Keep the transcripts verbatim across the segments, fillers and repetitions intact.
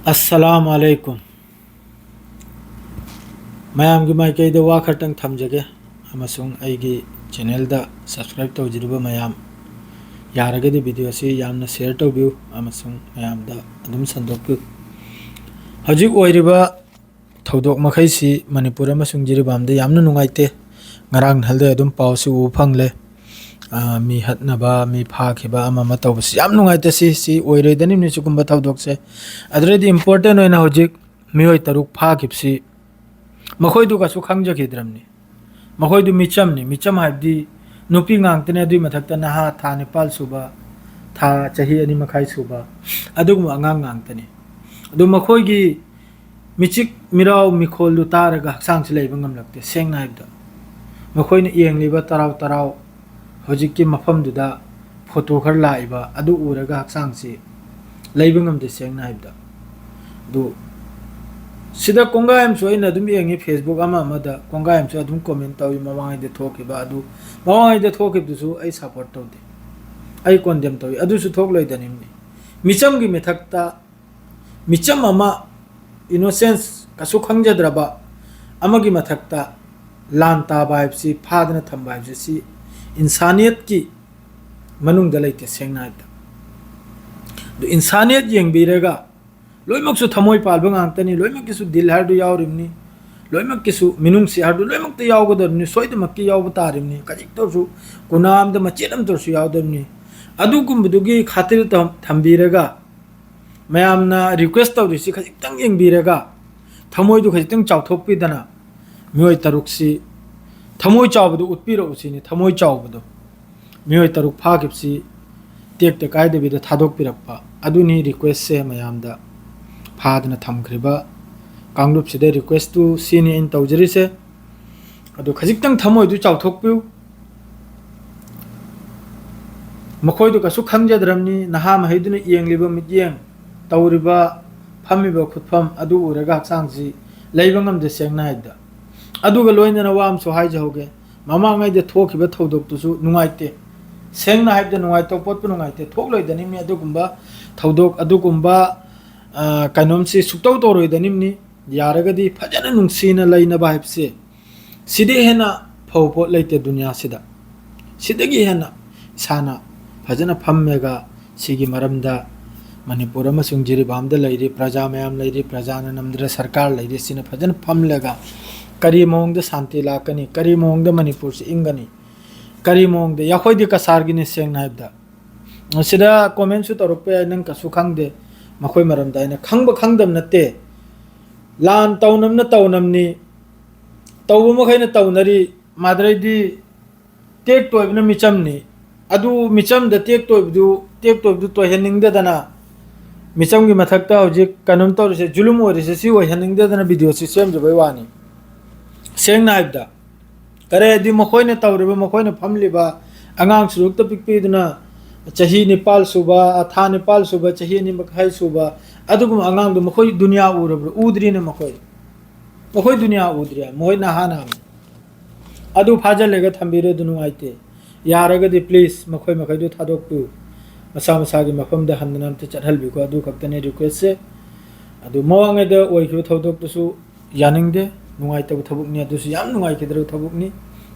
ꯑꯁꯂꯥꯝ ꯑꯂꯩꯀꯨꯝ꯫ ꯃꯌꯥꯝꯒꯤ ꯃꯥꯏꯀꯩꯗ ꯋꯥ ꯈꯔꯇꯪ ꯊꯝꯖꯒꯦ, ꯑꯃꯁꯨꯡ ꯑꯩꯒꯤ ꯆꯦꯅꯦꯜꯗ ꯁꯕꯁꯀ꯭ꯔꯥꯏꯕ ꯇꯧꯖꯔꯤꯕ ꯃꯌꯥꯝ, ꯌꯥꯔꯒꯗꯤ ꯚꯤꯗꯤꯑꯣ ꯑꯁꯤ ꯌꯥꯝꯅ ꯁꯤꯌꯔ ꯇꯧꯕꯤꯌꯨ ꯑꯃꯁꯨꯡ ꯃꯌꯥꯝꯗ ꯑꯗꯨꯝ ꯁꯟꯗꯣꯛꯄꯤꯌꯨ꯫ ꯍꯧꯖꯤꯛ ꯑꯣꯏꯔꯤꯕ ꯊꯧꯗꯣꯛ ꯃꯈꯩꯁꯤ ꯃꯅꯤꯄꯨꯔ ꯑꯃꯁꯨꯡ ꯖꯤꯔꯤꯕꯥꯝꯗ ꯌꯥꯝꯅ ꯅꯨꯡꯉꯥꯏꯇꯦ꯫ ꯉꯔꯥꯡ ꯅꯍꯥꯟꯗꯩ ꯑꯗꯨꯝ ꯄꯥꯎꯁꯤ ꯎꯕ ꯐꯪꯂꯦ꯫ ꯑ, ꯃꯤ ꯍꯠꯅꯕ, ꯃꯤ ꯐꯥꯈꯤꯕ, ꯑꯃ ꯑꯃ ꯇꯧꯕꯁꯤ ꯌꯥꯝ ꯅꯨꯡꯉꯥꯏꯇꯦ꯫ ꯁꯤ, ꯁꯤ ꯑꯣꯏꯔꯣꯏꯗꯅꯤꯕꯅꯤ ꯁꯤꯒꯨꯝꯕ ꯊꯧꯗꯣꯛꯁꯦ꯫ ꯑꯗꯨꯗꯩꯗꯤ ꯏꯝꯄꯣꯔꯇꯦꯟ ꯑꯣꯏꯅ ꯍꯧꯖꯤꯛ ꯃꯤꯑꯣꯏ ꯇꯔꯨꯛ ꯐꯥꯈꯤꯕꯁꯤ ꯃꯈꯣꯏꯗꯨ ꯀꯩꯁꯨ ꯈꯪꯖꯈꯤꯗ꯭ꯔꯕꯅꯤ꯫ ꯃꯈꯣꯏꯗꯨ ꯃꯤꯆꯝꯅꯤ꯫ ꯃꯤꯆꯝ ꯍꯥꯏꯕꯗꯤ ꯅꯨꯄꯤ ꯉꯥꯛꯇꯅꯤ, ꯑꯗꯨꯒꯤ ꯃꯊꯛꯇ ꯅꯍꯥ, ꯊꯥ ꯅꯤꯄꯥꯜ ꯁꯨꯕ, ꯊꯥ, ꯆꯍꯤ ꯑꯅꯤ ꯃꯈꯥꯏ ꯁꯨꯕ, ꯑꯗꯨꯒꯨꯝꯕ ꯑꯉꯥꯡ ꯉꯥꯛꯇꯅꯤ꯫ ꯑꯗꯨ ꯃꯈꯣꯏꯒꯤ ꯃꯤꯆꯤꯛ ꯃꯤꯔꯥꯎ ꯃꯤꯈꯣꯜꯗꯨ ꯇꯥꯔꯒ ꯍꯛꯆꯥꯡꯁꯤ ꯂꯩꯕ ꯉꯝꯂꯛꯇꯦ꯫ ꯁꯦꯡꯅ ꯍꯥꯏꯕꯗ, ꯃꯈꯣꯏꯅ ꯌꯦꯡꯂꯤꯕ ꯇꯔꯥꯎ ꯇꯔꯥꯎ ꯍꯧꯖꯤꯛꯀꯤ ꯃꯐꯝꯗꯨꯗ ꯐꯣꯇꯣ ꯈꯔ ꯂꯥꯛꯏꯕ ꯑꯗꯨ ꯎꯔꯒ ꯍꯛꯆꯥꯡꯁꯤ ꯂꯩꯕ ꯉꯝꯗꯦ꯫ ꯁꯦꯡꯅ ꯍꯥꯏꯕꯗ, ꯑꯗꯨ ꯁꯤꯗ ꯀꯣꯡꯒꯥꯏ ꯑꯃꯁꯨ ꯑꯩꯅ ꯑꯗꯨꯝ ꯌꯦꯡꯉꯤ, ꯐꯦꯁꯕꯨꯛ ꯑꯃ ꯑꯃꯗ ꯀꯣꯡꯒꯥꯏ ꯑꯃꯁꯨ ꯑꯗꯨꯝ ꯀꯣꯃꯦꯟ ꯇꯧꯏ꯫ ꯃꯃꯥꯡꯉꯩꯗ ꯊꯣꯛꯈꯤꯕ ꯑꯗꯨ, ꯃꯃꯥꯡꯉꯩꯗ ꯊꯣꯛꯈꯤꯕꯗꯨꯁꯨ ꯑꯩ ꯁꯞꯄꯣꯔꯠ ꯇꯧꯗꯦ, ꯑꯩ ꯀꯣꯟꯗꯦꯝ ꯇꯧꯏ꯫ ꯑꯗꯨꯁꯨ ꯊꯣꯛꯂꯣꯏꯗꯅꯤꯡꯕꯅꯤ꯫ ꯃꯤꯆꯝꯒꯤ ꯃꯊꯛꯇ ꯃꯤꯆꯝ ꯑꯃ, ꯏꯅꯣꯁꯦꯟꯁ, ꯀꯩꯁꯨ ꯈꯪꯖꯗ꯭ꯔꯕ ꯑꯃꯒꯤ ꯃꯊꯛꯇ ꯂꯥꯟ ꯇꯥꯕ ꯍꯥꯏꯕꯁꯤ, ꯐꯥꯗꯅ ꯊꯝꯕ ꯍꯥꯏꯕꯁꯤ, ꯁꯤ ꯏꯟꯁꯥꯅꯤꯌꯠꯀꯤ ꯃꯅꯨꯡꯗ ꯂꯩꯇꯦ꯫ ꯁꯦꯡꯅ ꯍꯥꯏꯕꯗ, ꯑꯗꯨ ꯏꯟꯁꯥꯅꯤꯌꯠ ꯌꯦꯡꯕꯤꯔꯒ, ꯂꯣꯏꯅꯃꯛꯁꯨ ꯊꯃꯣꯏ ꯄꯥꯟꯕ ꯉꯥꯛꯇꯅꯤ, ꯂꯣꯏꯅꯃꯛꯀꯤꯁꯨ ꯗꯤꯜ ꯍꯥꯏꯔꯗꯨ ꯌꯥꯎꯔꯤꯕꯅꯤ, ꯂꯣꯏꯅꯃꯛꯀꯤꯁꯨ ꯃꯤꯅꯨꯡꯁꯤ ꯍꯥꯏꯔꯗꯨ ꯂꯣꯏꯅꯃꯛꯇ ꯌꯥꯎꯒꯗꯕꯅꯤ, ꯁꯣꯏꯗꯅꯃꯛꯀꯤ ꯌꯥꯎꯕ ꯇꯥꯔꯤꯕꯅꯤ꯫ ꯈꯖꯤꯛꯇ ꯑꯣꯏꯔꯁꯨ, ꯀꯨꯅꯥ ꯑꯃꯗ ꯃꯆꯦꯠ ꯑꯃꯇ ꯑꯣꯏꯔꯁꯨ ꯌꯥꯎꯗꯕꯅꯤ꯫ ꯑꯗꯨꯒꯨꯝꯕꯗꯨꯒꯤ ꯈꯥꯇꯤꯔ ꯊꯝ-, ꯊꯝꯕꯤꯔꯒ, ꯃꯌꯥꯝꯅ ꯔꯤꯀ꯭ꯋꯦꯁ ꯇꯧꯔꯤꯁꯤ ꯈꯖꯤꯛꯇꯪ ꯌꯦꯡꯕꯤꯔꯒ, ꯊꯃꯣꯏꯗꯨ ꯈꯖꯤꯛꯇꯪ ꯆꯥꯎꯊꯣꯛꯄꯤꯗꯅ, ꯃꯤꯑꯣꯏ ꯇꯔꯨꯛꯁꯤ ꯊꯃꯣꯏ ꯆꯥꯎꯕꯗꯨ ꯎꯠꯄꯤꯔꯛꯎ ꯁꯤꯅꯤ꯫ ꯊꯃꯣꯏ ꯆꯥꯎꯕꯗꯣ, ꯃꯤꯑꯣꯏ ꯇꯔꯨꯛ ꯐꯥꯈꯤꯕꯁꯤ ꯇꯦꯛꯇ ꯀꯥꯏꯗꯕꯤꯗ ꯊꯥꯗꯣꯛꯄꯤꯔꯛꯄ, ꯑꯗꯨꯅꯤ ꯔꯤꯀ꯭ꯋꯦꯁꯁꯦ ꯃꯌꯥꯝꯗ꯫ ꯐꯥꯗꯅ ꯊꯝꯈ꯭ꯔꯤꯕ ꯀꯥꯡꯂꯨꯞꯁꯤꯗ ꯔꯤꯀ꯭ꯋꯦꯁꯇꯨ ꯁꯤꯅꯤ ꯑꯩꯅ ꯇꯧꯖꯔꯤꯁꯦ꯫ ꯑꯗꯨ ꯈꯖꯤꯛꯇꯪ ꯊꯃꯣꯏꯗꯨ ꯆꯥꯎꯊꯣꯛꯄꯤꯌꯨ꯫ ꯃꯈꯣꯏꯗꯨ ꯀꯩꯁꯨ ꯈꯪꯖꯗ꯭ꯔꯕꯅꯤ꯫ ꯅꯍꯥ ꯃꯍꯩꯗꯨꯅ ꯌꯦꯡꯂꯤꯕ ꯃꯤꯠꯌꯦꯡ, ꯇꯧꯔꯤꯕ, ꯐꯝꯃꯤꯕ ꯈꯨꯠꯐꯝ ꯑꯗꯨ ꯎꯔꯒ ꯍꯛꯆꯥꯡꯁꯤ ꯂꯩꯕ ꯉꯝꯗꯦ, ꯁꯦꯡꯅ ꯍꯥꯏꯕꯗ꯫ ꯑꯗꯨꯒ ꯂꯣꯏꯅꯅ ꯋꯥ ꯑꯃꯁꯨ ꯍꯥꯏꯖꯍꯧꯒꯦ, ꯃꯃꯥꯡꯉꯩꯗ ꯊꯣꯛꯈꯤꯕ ꯊꯧꯗꯣꯛꯇꯨꯁꯨ ꯅꯨꯡꯉꯥꯏꯇꯦ, ꯁꯦꯡꯅ ꯍꯥꯏꯕꯗ ꯅꯨꯡꯉꯥꯏꯇꯕ ꯄꯣꯠꯄꯨ ꯅꯨꯡꯉꯥꯏꯇꯦ꯫ ꯊꯣꯛꯂꯣꯏꯗꯅꯤꯡꯉꯤ ꯑꯗꯨꯒꯨꯝꯕ ꯊꯧꯗꯣꯛ, ꯑꯗꯨꯒꯨꯝꯕ ꯑ, ꯀꯩꯅꯣꯝꯁꯤ ꯁꯨꯛꯇꯧ ꯇꯧꯔꯣꯏꯗꯅꯤꯝꯅꯤ꯫ ꯌꯥꯔꯒꯗꯤ ꯐꯖꯅ ꯅꯨꯡꯁꯤꯅ ꯂꯩꯅꯕ ꯍꯥꯏꯕꯁꯦ, ꯁꯤꯗꯤ ꯍꯦꯟꯅ ꯐꯕ ꯄꯣꯠ ꯂꯩꯇꯦ ꯗꯨꯅꯤꯌꯥꯁꯤꯗ꯫ ꯁꯤꯗꯒꯤ ꯍꯦꯟꯅ ꯏꯁꯥꯅ ꯐꯖꯅ ꯐꯝꯃꯒ ꯁꯤꯒꯤ ꯃꯔꯝꯗ ꯃꯅꯤꯄꯨꯔ ꯑꯃꯁꯨꯡ ꯖꯤꯔꯤꯕꯥꯝꯗ ꯂꯩꯔꯤ ꯄ꯭ꯔꯖꯥ ꯃꯌꯥꯝ ꯂꯩꯔꯤ, ꯄ꯭ꯔꯖꯥꯅ ꯅꯝꯗꯅ ꯁꯔꯀꯥꯔ ꯂꯩꯔꯤ, ꯁꯤꯅ ꯐꯖꯅ ꯐꯝꯂꯒ ꯀꯔꯤ ꯃꯑꯣꯡꯗ ꯁꯥꯟꯇꯤ ꯂꯥꯛꯀꯅꯤ, ꯀꯔꯤ ꯃꯑꯣꯡꯗ ꯃꯅꯤꯄꯨꯔꯁꯤ ꯏꯪꯒꯅꯤ, ꯀꯔꯤ ꯃꯑꯣꯡꯗ, ꯑꯩꯈꯣꯏꯗꯤ ꯀꯁꯥꯔꯒꯤꯅꯤ ꯁꯦꯡꯅ ꯍꯥꯏꯕꯗ꯫ ꯁꯤꯗ comment ꯁꯨ ꯇꯧꯔꯛꯄ ꯌꯥꯏ, ꯅꯪ ꯀꯩꯁꯨ ꯈꯪꯗꯦ ꯃꯈꯣꯏ ꯃꯔꯝꯗ꯫ ꯑꯩꯅ ꯈꯪꯕ ꯈꯪꯗꯕ ꯅꯠꯇꯦ, ꯂꯥꯟ ꯇꯧꯅꯕꯅ ꯇꯧꯅꯕꯅꯤ, ꯇꯧꯕ ꯃꯈꯩꯅ ꯇꯧꯅꯔꯤ꯫ ꯃꯥꯗꯔꯩꯗꯤ ꯇꯦꯛꯇꯣꯏꯕꯅ ꯃꯤꯆꯝꯅꯤ꯫ ꯑꯗꯨ ꯃꯤꯆꯝꯗ ꯇꯦꯛꯇꯣꯏꯕꯗꯨ, ꯇꯦꯛꯇꯣꯏꯕꯗꯨ ꯇꯣꯏꯍꯟꯅꯤꯡꯗꯗꯅ, ꯃꯤꯆꯝꯒꯤ ꯃꯊꯛꯇ ꯍꯧꯖꯤꯛ ꯀꯩꯅꯣꯝ ꯇꯧꯔꯤꯁꯦ, ꯖꯨꯂꯨꯝ ꯑꯣꯏꯔꯤꯁꯦ, ꯁꯤ ꯑꯣꯏꯍꯟꯅꯤꯡꯗꯗꯅ video ꯁꯤ ꯁꯦꯝꯖꯕꯩ ꯋꯥꯅꯤ꯫ ꯁꯦꯡꯅ ꯍꯥꯏꯕꯗ, ꯀꯔꯤꯗꯤ ꯃꯈꯣꯏꯅ ꯇꯧꯔꯤꯕ, ꯃꯈꯣꯏꯅ ꯐꯝꯂꯤꯕ, ꯑꯉꯥꯡ ꯁꯨꯔꯨꯛꯇ ꯄꯤꯛꯄꯤꯗꯨꯅ ꯆꯍꯤ ꯅꯤꯄꯥꯜ ꯁꯨꯕ, ꯊꯥ ꯅꯤꯄꯥꯜ ꯁꯨꯕ, ꯆꯍꯤ ꯑꯅꯤ ꯃꯈꯥꯏ ꯁꯨꯕ, ꯑꯗꯨꯒꯨꯝꯕ ꯑꯉꯥꯡꯗꯨ ꯃꯈꯣꯏ ꯗꯨꯅꯤꯌꯥ ꯎꯔꯕ꯭ꯔꯥ? ꯎꯗ꯭ꯔꯤꯅꯦ ꯃꯈꯣꯏ꯫ ꯃꯈꯣꯏ ꯗꯨꯅꯤꯌꯥ ꯎꯗ꯭ꯔꯤ, ꯃꯈꯣꯏ ꯅꯍꯥ ꯅꯍꯥꯅꯤ꯫ ꯑꯗꯨ ꯐꯥꯖꯤꯜꯂꯒ ꯊꯝꯕꯤꯔꯣꯏꯗꯨ ꯅꯨꯡꯉꯥꯏꯇꯦ꯫ ꯌꯥꯔꯒꯗꯤ please ꯃꯈꯣꯏ ꯃꯈꯩꯗꯨ ꯊꯥꯗꯣꯛꯄꯤꯌꯨ꯫ ꯃꯁꯥ ꯃꯁꯥꯒꯤ ꯃꯐꯝꯗ ꯍꯟꯗꯅ ꯑꯝꯇ ꯆꯠꯍꯜꯕꯤꯈꯣ꯫ ꯑꯗꯨ ꯈꯛꯇꯅꯤ request ꯁꯦ꯫ ꯑꯗꯨ ꯃꯃꯥꯡꯉꯩꯗ ꯑꯣꯏꯈꯤꯕ ꯊꯧꯗꯣꯛꯇꯨꯁꯨ ꯌꯥꯅꯤꯡꯗꯦ, ꯅꯨꯡꯉꯥꯏꯇꯕ ꯊꯕꯛꯅꯤ, ꯑꯗꯨꯁꯨ ꯌꯥꯝ ꯅꯨꯡꯉꯥꯏꯈꯤꯗ꯭ꯔꯕ ꯊꯕꯛꯅꯤ꯫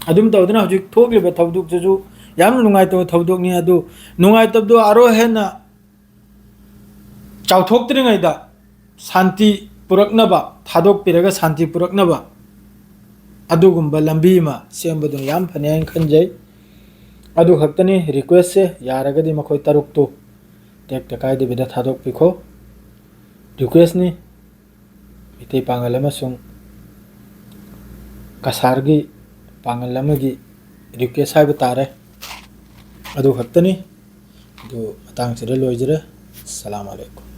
ꯑꯗꯨꯝ ꯇꯧꯗꯅ ꯍꯧꯖꯤꯛ ꯊꯣꯛꯂꯤꯕ ꯊꯧꯗꯣꯛꯇꯨꯁꯨ ꯌꯥꯝꯅ ꯅꯨꯡꯉꯥꯏꯇꯕ ꯊꯧꯗꯣꯛꯅꯤ꯫ ꯑꯗꯨ ꯅꯨꯡꯉꯥꯏꯇꯕꯗꯣ ꯑꯔꯣ ꯍꯦꯟꯅ ꯆꯥꯎꯊꯣꯛꯇ꯭ꯔꯤꯉꯩꯗ ꯁꯥꯟꯇꯤ ꯄꯨꯔꯛꯅꯕ, ꯊꯥꯗꯣꯛꯄꯤꯔꯒ ꯁꯥꯟꯇꯤ ꯄꯨꯔꯛꯅꯕ ꯑꯗꯨꯒꯨꯝꯕ ꯂꯝꯕꯤ ꯑꯃ ꯁꯦꯝꯕꯗꯨꯅ ꯌꯥꯝ ꯐꯅꯤ ꯍꯥꯏꯅ ꯈꯟꯖꯩ꯫ ꯑꯗꯨ ꯈꯛꯇꯅꯤ request ꯁꯦ꯫ ꯌꯥꯔꯒꯗꯤ ꯃꯈꯣꯏ ꯇꯔꯨꯛꯇꯨ ꯇꯦꯛꯇ ꯀꯥꯏꯗꯕꯤꯗ ꯊꯥꯗꯣꯛꯄꯤꯈꯣ꯫ Request ꯅꯤ꯫ ꯃꯩꯇꯩ ꯄꯥꯉꯜ ꯑꯃꯁꯨꯡ ꯀꯁꯥꯔꯒꯤ ꯄꯥꯉꯜ ꯑꯃꯒꯤ request ꯍꯥꯏꯕ ꯇꯥꯔꯦ꯫ ꯑꯗꯨ ꯈꯛꯇꯅꯤ꯫ ꯑꯗꯨ ꯃꯇꯥꯡꯁꯤꯗ ꯂꯣꯏꯖꯔꯦ꯫ ꯑꯁꯂꯥꯃꯨ ꯑꯂꯩꯀꯨꯝ꯫